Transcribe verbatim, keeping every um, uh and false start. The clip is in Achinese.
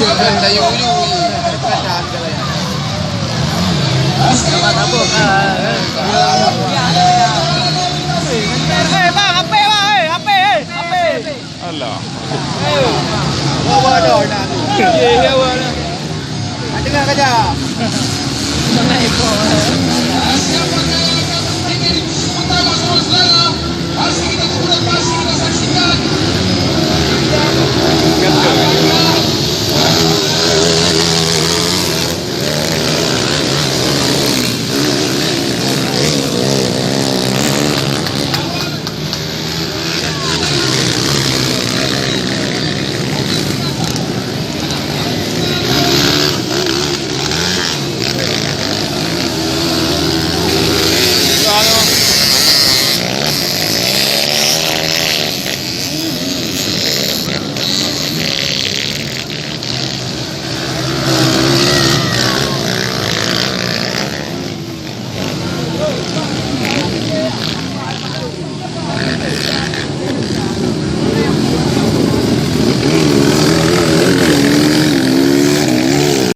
Sayur uyu ni. Eh, bang, apek, bang, eh, apek, eh, apek. Alah. Bawa dah nak tu. Ya, ya, bawa dah. Nak dengar kerja.